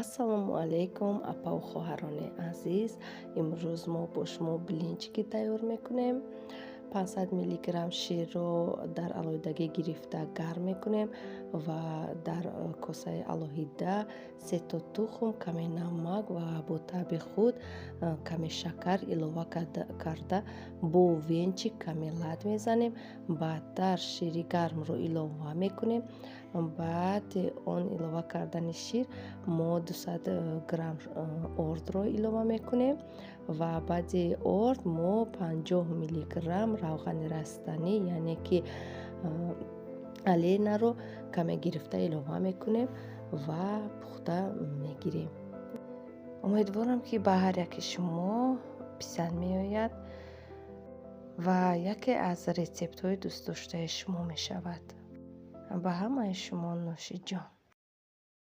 Ассалому алайкум, апаву хоҳарони азиз! Имрӯз мо бо шумо блинчики тайёр мекунем. 500 миллиграмм ширро дар алоҳидагӣ гирифта гарм мекунем ва дар косаи алоҳида сето тухм, каме намак ва бо таъби худ каме шакар илова карда, бо венчик каме лат мезанем. Баъдтар шири гармро илова мекунем. Баъди он илова кардани шир мо 200 грамм ордро илова мекунем ва баъди орд мо 50 миллиграмм равғани растанӣ, яъне ки Олейнаро каме гирифта илова мекунем ва пухта мегирем. Умедворам, ки ба ҳар яки шумо писанд меояд ва яке аз рецептҳои дӯстдоштаи шумо мешавад. Ба ҳамаи шумо нӯшиҷон.